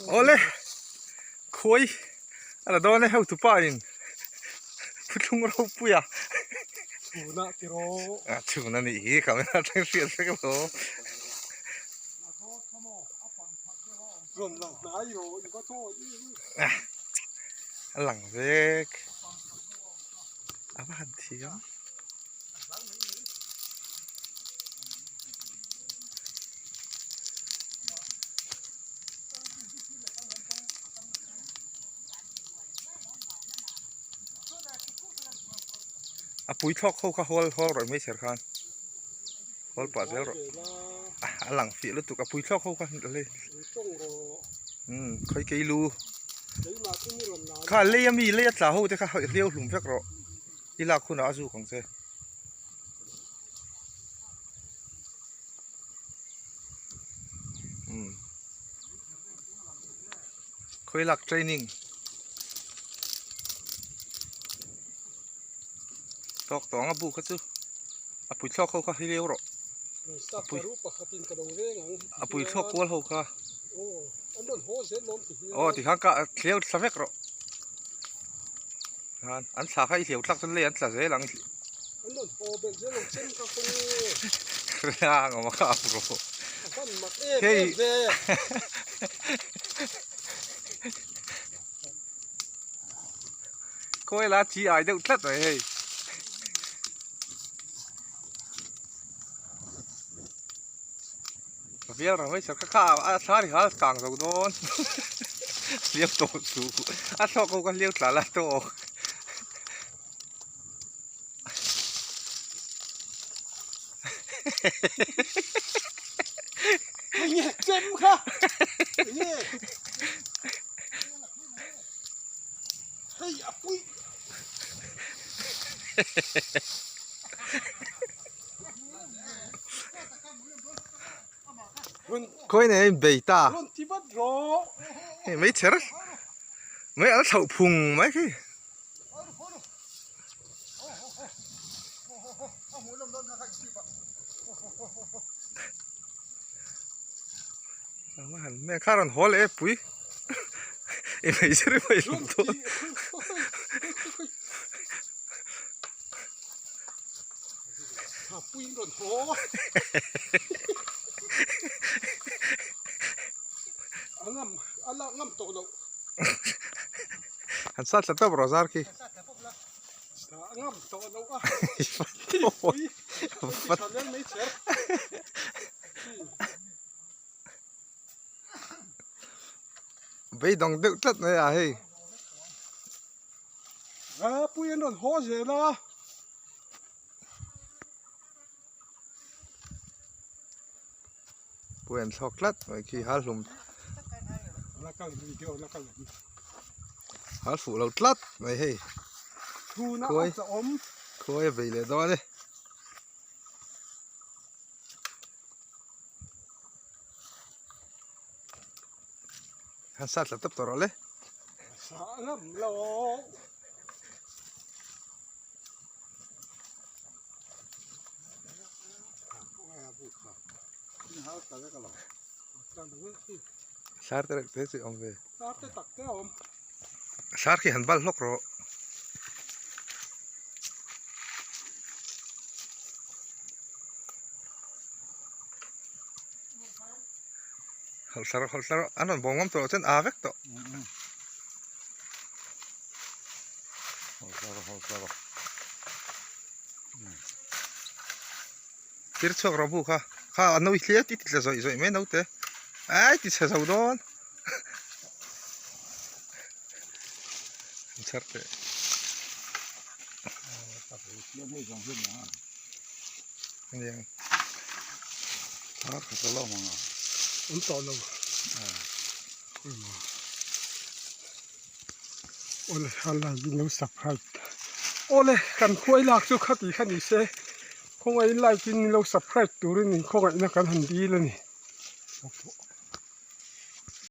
Awle khuai a la dawn e hotupa in thuthlung ropui a chhun ah tiraw a chhun a nih hi camera atang hriat vek lo rawn lang hnai rawh i va chaw a lang vek a va han thiam. A pui thlawk ho kha hawl hawl rawih mai ser khan hawl pah zel rawh a lang fiah lutuk a pui thlawk ho kha lei umm khawi kei lu kha lei ami lei a tla ho te kha hliau hlum vek rawh. I lak hunah a zuk ang che. Umm. Khawi lak training. Tawk tawng a bu kha chu a pui thlawk ho kha hi leu rawh. A pui thlawk kual ho kha. Aw tikhan ka thleu thla vek rawh. Khan an thla kha i hleuh thlak chuan lei an tla zel ang. An rawn haw belh zel ang chem kha kawng e. Rang awm a kha ang rawh. A van mak em em ve. Khawi la chi ai deuh tlat mai hei. Ka vial rang mai kha kha a thla ri hal kang zo dawn hliam tawh chu a thlawk ho ka hliau tla la tawk Enge chem kha enge hei a pui Khawi nei a inbei ta. Rawn ti vat rawh. Hei mai chher mai a thlauh phung mai khi. Kha rawn haw leh e pui i mai chher i mai hlum dawn. Puiin rawn haw a ngam a lak ngam tawh loh. Han sat tla tawp rawh zar khi. A ngam tawh loh a. Pui pui tha lel mai cher. Beidawng deuh tlat mai a hei. A pui an rawn haw zel a. Pui an thlawk tlat mai khi hal hlum. Hal fuh lo tlat mai hei. Khuai khuai a bei leh dawn e. Han sat tla tawp tawh rawh le. Sa ngam lo. Sar te reuh te chu awm ve. Sar te tak te awm. Sar khi han bal hlawk rawh. Hawlh thla rawh hawlh thla rawh an rawn bawm ngam tawh loh chuan aa vek tawh. Hawlh thla rawh hawlh thla rawh. Tir chhuak rawh bu kha kha a nawi hliat i ti tla zawih zawih mai naute ai ti chhe zo dawn an chhar teh. Aniang. A khat a lo ang a. Awm tawh lo. Awle a like in lo subscribe. Awle kan khuai lak chu khati kha ni se khawngaih in like in lo subscribe turin in khawngaihna kan han dil a ni.